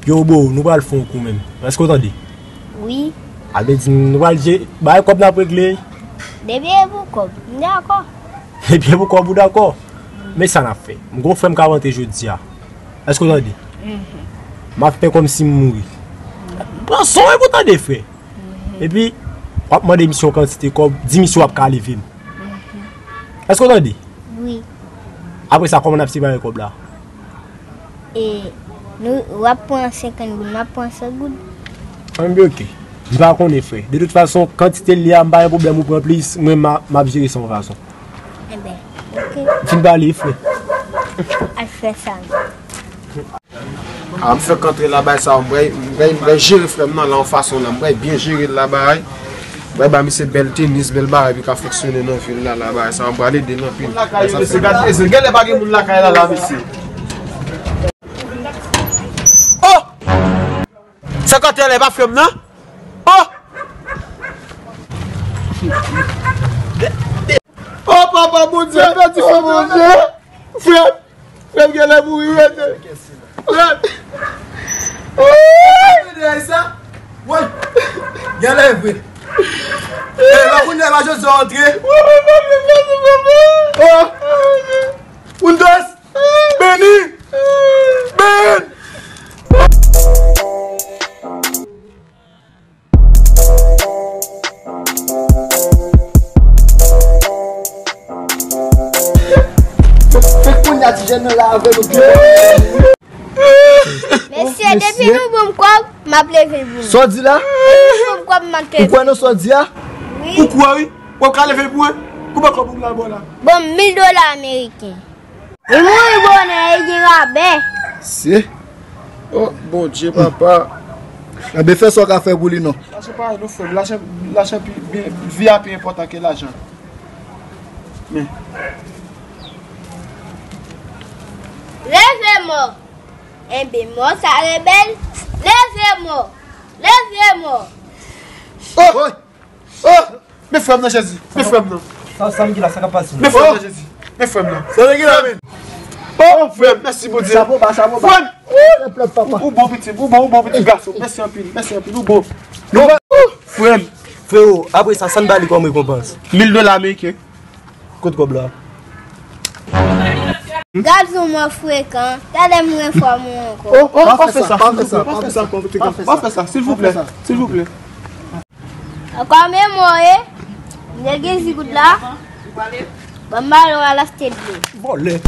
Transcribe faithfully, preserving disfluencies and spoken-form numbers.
Yo, bro, nou pral fè yon kou menm. Èske w tande? Wi. A vle di, nou pral je-, bay kòb n ap regle. Depi e pou kòb, m dakò. Depi e pou kòb, ou dakò? Men sa n ap fè. M gon frè m ka rantre jodi a. Èske w tande? Mhm. M ap fè kòmsi m mouri. Pran son epi w tande, frè. Mhm. Epi, w ap mande misye yon kantite kòb, di misye w ap ka leve m. Mhm. Èske w tande? Wi. Apre sa, kòman n ap separe kòb la? E nou, w ap pran senkant goud, m ap pran san goud. Anben, oke. M pa konnen, frè. De tout fason, kantite l ye a, m pa gen pwoblèm, ou pran plis, mwen, m a, m ap jere sa yon fason. Enben, oke. M fin pale, frè. Al fè sa. A, m fèk antre la, bay sa, m pral, m pral, m pral jere frè m nan la, yon fason la, m pral byen jere l la, bay. M pral ba misye bèl tenis, bèl bagay, pou l ka fonksyone nan vil la, la, bay sa, m pral ede l anpil. Lakay, mesye, gade, mesye, genlè pa gen moun lakay la, la, mesye. Oh! Senkant anlè, pa frè m nan? Oh! Oh, papa, Bondye, pèdi frè m, Bondye. Frè m, frè m genlè mouri, rete. Frè m. Woy! Genlè vre. E, la kounye a, la Jezi antre. Oh! Windows! Beni! Ben! Fèk kounye a ti jèn nan la avè nou byen. Mesye, depi nou ban m kòb, m ap leve pou nou. Sa w di la? Depi nou ban m kòb, m ap leve. Ou kwè nan sa w di a? Wi. Ou kwè wi? W ap ka leve pou mwen? Konbyen kòb ou gen la bò la? Ban m mil dola ameriken. Li mouri bonè, li gen rabè. Se. Oh, Bondye, papa. Enben, fè sa w ka fè pou li, non. Lajan pa nou frè m. Lajan, lajan pi, byen, vi a pi enpòtan ke lajan. Men. Leve mò. Enben, mò sa rebèl. Leve mò. Leve mò. Oh! Oh! Men frè m nan Jezi. Men frè m nan. Sa, sa m ki la, sa k ap pase? Men frè m nan Jezi. Men frè m nan. Sa m ki la, men. Oh, frè m, mèsi Bondye. Chapo ba, chapo ba. Frè m! Ou bon pitit, ou bon, ou bon pitit gason. Mèsi anpil, mèsi anpil, ou bon. Frè m. Frewo, apre sa, sa n ba li kòm rekonpans? Mil dola ameriken. Kot kòb la? Gad yon mò frekan, talè m refòm ou ankò. Oh, oh, pa fè sa, pa fè sa, pa fè sa, pa fè sa, silvouplè, silvouplè. Ankò men mwen, m te gen zigoud la. Ban m ba l yon al achte dlo. Vòlè.